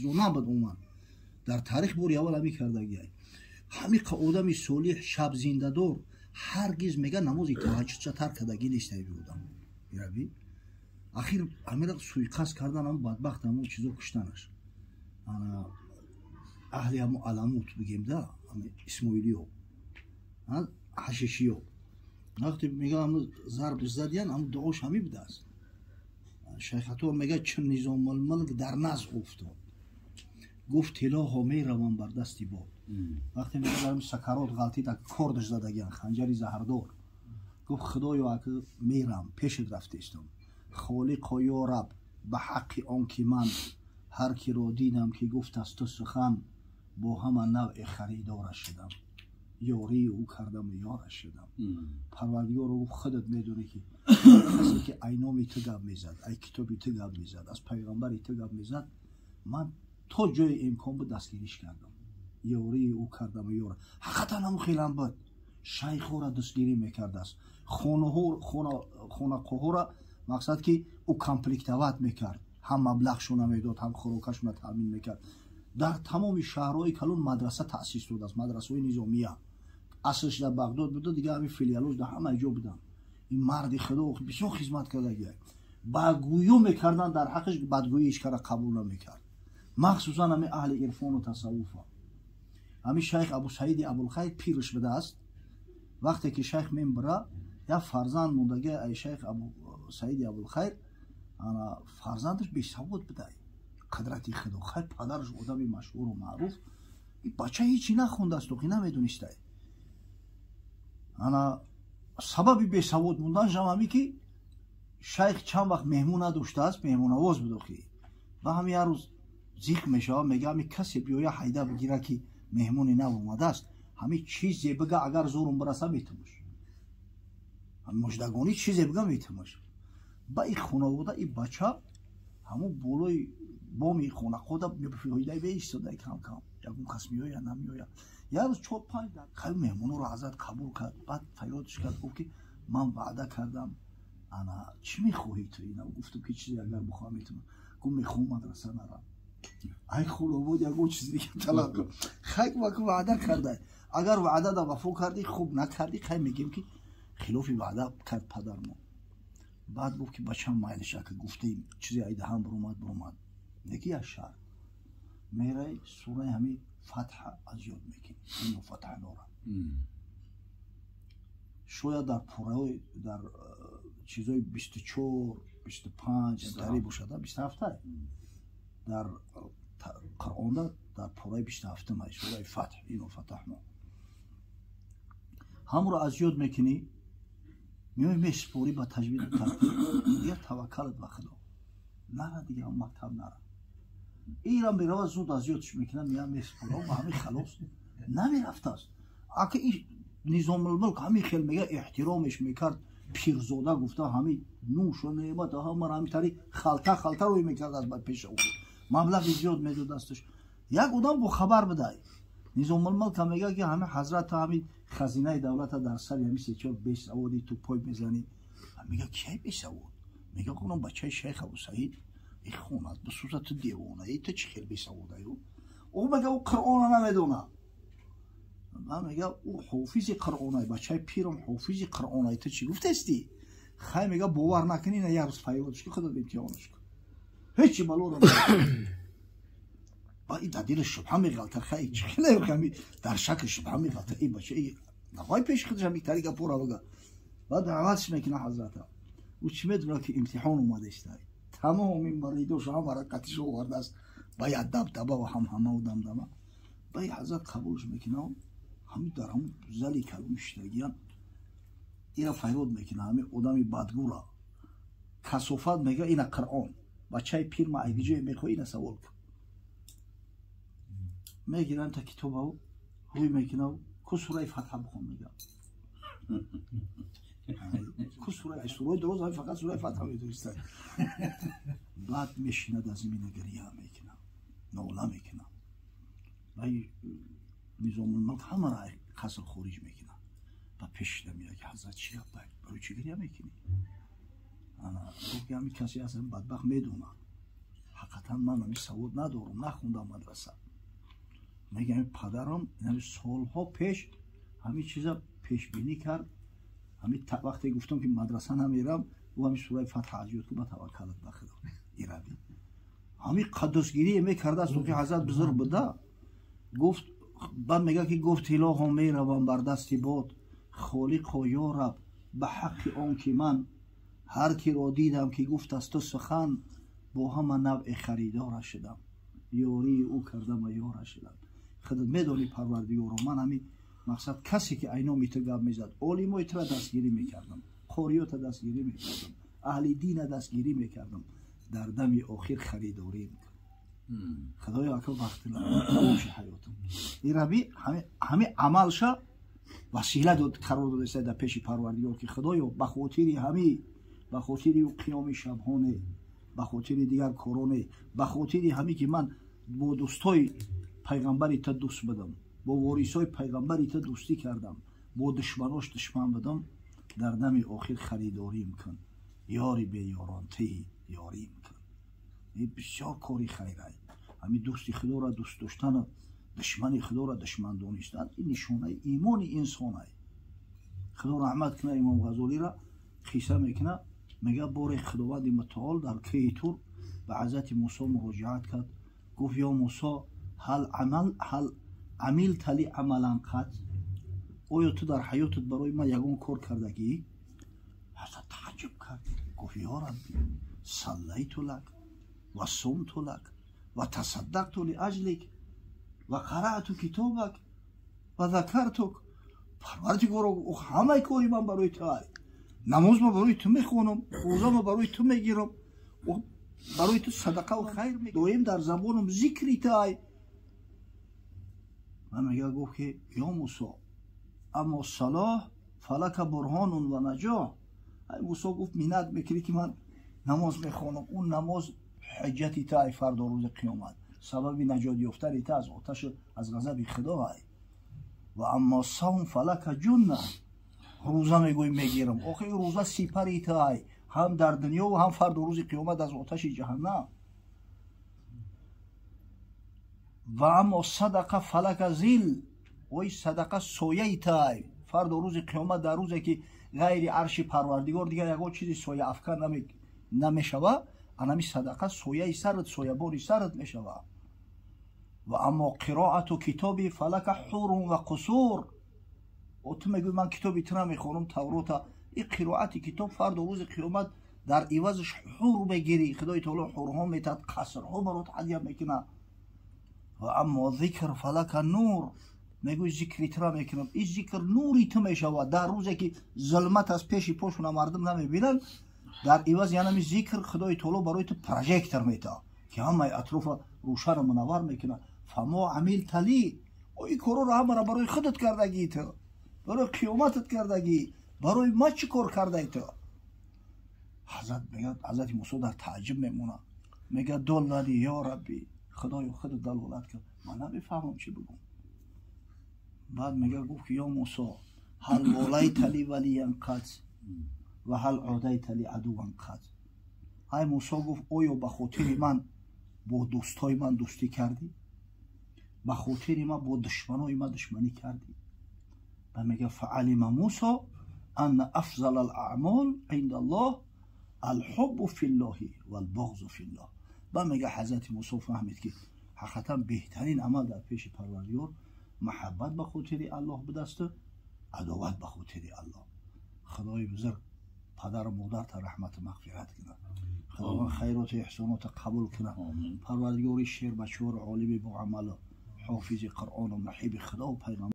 чизо набуд умуман. Дар таърих бори аввал ҳамин кардагиай. Ҳамиқа одами солиҳ, шабзиндадор, ҳаргиз мега намози таҳаҷҷудша тарк кардагӣ нест ай одам. Ираби ахир ҳамира суиқасд кардан, ҳам бадбахт ҳамон чизо куштанаш. Ана аҳли ҳамо Аламут бигем да, исмоилиё, ҳашишиё. Вақте мега ҳамо зарб задиян, ҳамо дуош ҳами будааст. Шайх Аттор мега чун Низомулмулк дар назр уфтод, гуфт: «Илоҳо, меравам бар дасти бод». Вақте мега дар сакарот ғалтид, кордаш задагиан, ханҷари заҳрдор, гуфт: «Худоё, ака мерам, пешат рафтестам. Холиқо, ё Раб, ба ҳаққи он ки ман ҳар киро дидам, ки гуфт аз ту сухан, бо ҳама навъе харидораш шудам, ёрии ӯ кардаму ёраш шудам. Парвардигоро», гуфт, «худат медонӣ, ки касе ки ай номи ту гап мезад, ай китоби ту гап мезад, аз пайғамбари ту гап мезад, ман то ҷои имкон буд дастгириш кардам, ёрии ӯ кардаму ёра». Ҳақиқатан ҳамун хелам буд. Шайхҳоро дастгирӣ мекардааст, хонақоҳоро, мақсад ки ӯ комплектовать мекард, ҳам маблағшона медод, ҳам хӯрокашона таъмин мекард. Дар тамоми шаҳрҳои калон мадраса таъсис додааст, мадрасаҳои низомия. Аслш дар Бағдод буда, дига ҳамин филиалош дар ҳамаи ҷо буданд. Ин марди худо бисёр хизмат кардагия. Бадгӯё мекарданд дар ҳаққаш, бадгӯӣ ҳеч кара қабул намекард, махсусан ҳамин аҳли ирфону тасаввуфа. Ҳамин шайх Абусаиди Абулхайр пирш будааст. Вақте ки шайх мембира, як фарзанд мондагия ай шайх Абусаиди Абулхайр. Ана фарзандаш бесавод будай. Қадрати худо, хайр, падараш одами машҳуру маъруф, ин бача ҳечи нахондааст, охи намедонистай. Ана сабаби бесавод монданашам ҳамин ки шайх чанд вақт меҳмон надоштааст, меҳмонавоз буд охи. Ба ҳами як рӯз зиқ мешавад, мега: «Ҳами касе биёя, ҳайда бигира, ки меҳмони нав омадааст, ҳами чизе бига, агар зурум бираса, метумаш, муждагонӣ чизе бига, метумаш». Ба и хонавода и бача ҳамун болои боми хонақода мефоида беистода, кам кам ягон кас меоя, намеоя. Як рӯз чор панҷ хай меҳмонро ҳазрат қабул кард. Баъд фарёдш кард, гуфт ки ман ваъда кардам, ана чӣ мехоҳӣ ту? Ина гуфтам ки чизе агар бихоҳам, метавонам. Гуфт: «Мехоҳам мадраса нарам». Ай хулобод ягон чиз дига талаб кун. Хай, ваъда карда, агар ваъдада вафо кардӣ, хуб, накардӣ, хай, мегем ки хилофи ваъда кард падармо. Баъд гуфт ки бачам, майлиш, ака гуфтаи чизе айдаҳам буромад, буромад, неки як шарт: мерай, сураи ҳами Фатҳа аз ёд мекунӣ, ино фатҳнора. Шояд дар пораҳои, дар чизои 24, 25 тари бошад, 27-а дар Қуръонда, дар пораи 27-ум ай сураи Фатҳ, ино фатаҳно. Ҳамро аз ёд мекунӣ, меои, месупорӣ ба таҷвиду тартиб, дигар таваккалат ба Худо. Нара, дигар мактаб нара. Ира мерава, зуд аз ёдш мекунад, мея, месупора, ба ҳамин халос. Намерафтааст. Ака и Низомулмулк ҳамин хел мега эҳтиромеш мекард, пирзода гуфта, ҳамин нӯшу неъмат ҳамара ҳамин тари халта халта рӯй мекард аз пеша, маблағи зиёд медод дасташ. Як одам бо хабар будай. Низомулмулка мега ки ҳамин ҳазрата, ҳамин хазинаи давлата дар сари ҳамин сечор бесаводи ту пой мезанӣ. Мега: «Кияй бесавод?» Мега: «Онам бачаи шайх Абусаид». И хонат бисӯза, ту девонаи, ту чӣ хел бесаводаю? Ӯ мега: «Ӯ Қуръона намедона». Ман мега: «Ӯ ҳофизи Қуръонай, бачаи пирам ҳофизи Қуръонай, ту чӣ гуфтести?» Хай, мега, бовар накунӣ, на як рӯз фарёдш ки худат имтиҳонаш кун, ҳечи балоро. Ба и дар дили шубҳа меғалтар. Хай, чӣ хеле дар шакли шубҳа меғалтар. И бача нахоҳи пеши худаш ҳами тари гапора бага. Баъд даъватш мекуна ҳазрата. Ӯ чӣ медонад, ки имтиҳон омадаистай, тамоми маридошу ҳамара қатишо овардааст ба як дабдаба ва ҳамҳамаву дамдама. Ба и ҳазрат қабулш мекунав, ҳами дар ҳамун зали каломи шиштагиян ира фарёд мекуна: «Ҳами одами бадгӯра, касофат!» Мега: «Ина Қуръон, бачаи пир ма айгиҷое мехоҳӣ, ина савол кун». Мегирам та китобав, рӯй мекунав: «Ку сураи Фатҳа бихон?» Мега: «Ку сураи сураи дороз?» Ҳами фақат сураи Фатҳа медонистад. Баъд мешинад, аз имина гиря мекунам, нола мекунам. Вай Низомулмулк ҳамаро қаср хориҷ мекунад, ба пешида меяд ки ҳазрат, чӣ гап, барои чӣ гиря мекунӣ? Гуфт ки ҳамин касе аст, бадбахт медонад. Ҳақиқатан ман ҳамин савод надорам, нахондам мадраса. Мегӯям падарам солҳо пеш ҳамин чиза пешбинӣ кард. Ҳамин вақте гуфтам ки мадраса намерам, ӯ ҳамин сураи Фатҳ аз ёд ку, ба таваккалат ба Худо. Ираби ҳамин қаддусгирӣ мекардааст, ки ҳазрат бузург буда. Гуфт, баъд мегӯяд ки гуфт илоҳо меравам бар дасти бод, холиқо ё раб ба ҳаққи он ки ман ҳар киро дидам ки гуфт аз ту сухан, бо ҳама навъе харидора шудам, ёрии ӯ кардам ва ёра шудам. Худат медонӣ Парвардигоро, ман ҳамин мақсад касе ки айноми ту гап мезад, олимои тура дастгирӣ мекардам, қориёта дастгирӣ мекардам, аҳли дина дастгирӣ мекардам, дар дами охир харидорӣ мекардам. Худоё ака вақти тамоши ҳаётам. Ин раби ҳамин амалша васила дод, қарор додааст дар пеши Парвардигор ки Худоё ба хотири ҳамин, ба хотири қиёми шабҳоне, ба хотири дигар короне, ба хотири ҳамин ки ман бо дӯстои пайғамбари та дӯст будам, бо ворисои пайғамбари та дӯстӣ кардам, бо душманош душман будам, дар дами охир харидорим кун, ёри беёрон ти ёрим кун. Ин бисёр кори хайрай. Ҳамин дӯсти Худоро дӯст доштану душмани Худоро душман донистан ин нишонаи имони инсонай. Худо раҳмат кунад Имом Ғазолиро, қисса мекунад, мегӯяд боре Худованди мутаол дар кӯҳи Тур ба ҳазрати Мусо муроҷиат кард, гуфт ё Мусо, ҳал амилта ли амалан қат, оё ту дар ҳаётат барои ман ягон кор кардагӣ? Ҳазрат тааҷҷуб кард, гуфт ё Рабби, саллайту лак ва сумту лак ва тасаддақту лиаҷлик ва қараъту китобак ва закартук. Парвардигоро, ҳамаи кори ман барои ту ай, намоз ма барои ту мехонам, рӯза ма барои ту мегирам, барои ту садақаву хайр доим дар забонам зикри ту ай. Ман мега гуфт ки ё Мусо, аммо салоҳ фалака бурҳонун ва наҷоҳ. Ай Мусо гуфт миннат мекунӣ ки ман намоз мехонам, он намоз ҳуҷҷати ту ай фардо рӯзи қиёмат, сабаби наҷот ёфтани ту аз оташу аз ғазаби Худо ай. Ва аммо савм фалака ҷунна, рӯза мегӯй мегирам, охир рӯза сипари ту ай ҳам дар дунё ва ҳам фардо рӯзи қиёмат аз оташи ҷаҳаннам. Ва аммо садақа фалака зил, ой садақа сояи ту ай фардо рӯзи қиёмат, дар рӯзе ки ғайри арши Парвардигор дигар ягон чизи сояафкан намешава, анами садақа сояи сарат, соябони сарат мешава. Ва аммо қироату китоби фалака ҳурун ва қусур, о ту мегӯй ман китоби ту намехонам, Таврота, ин қироати китоб фардо рӯзи қиёмат дар ивазаш ҳур мегирӣ, Худои таоло ҳурҳо метаҳад, қасрҳо барот ҳадя мекунад. Ва аммо зикр фалака нур, мегӯй зикри тура мекунам, ин зикр нури ту мешавад дар рӯзе ки зулмат аз пеши пошуна мардум намебинанд, дар ивази анами зикр Худои таоло барои ту прожектор метаҳад ки ҳамаи атрофа рӯшану мунаввар мекунад. Фамо амилта ли, ин корҳоро ҳамаро барои худат кардагӣ ту, барои қиёматат кардагӣ, барои ма чӣ кор кардаи ту? Ҳазрат мегӯяд, ҳазрати Мусо дар тааҷҷуб мемонад, мегӯяд доллани ё Рабби, Худоё худат далолат кар, ман намефаҳмам чӣ бигӯм. Баъд мегӯяд гуфт ки ё Мусо, ҳал волайта ли валиян қат ва ҳал одайта ли адуван қат. Ай Мусо гуфт оё ба хотири ман бо дӯстои ман дӯстӣ кардӣ, ба хотири ман бо душманои ман душманӣ кардӣ? Ба мегӯяд фаалима Мусо анна афзала алаъмол инда Аллоҳ алҳуббу филлоҳи валбуғзу филлоҳ. Ба мегӯяд ҳазрати Мусо фаҳмид ки ҳақиқатан беҳтарин амал дар пеши Парвардигор маҳаббат ба хотири Аллоҳ будасту адоват ба хотири Аллоҳ. Худои бузург падару модарта раҳмату мағфират кунад, Худованд хайроту эҳсонота қабул кунад. Парвардигори шербачор, олими боамалу ҳофизи Қуръону муҳиби Худову пайғамбар.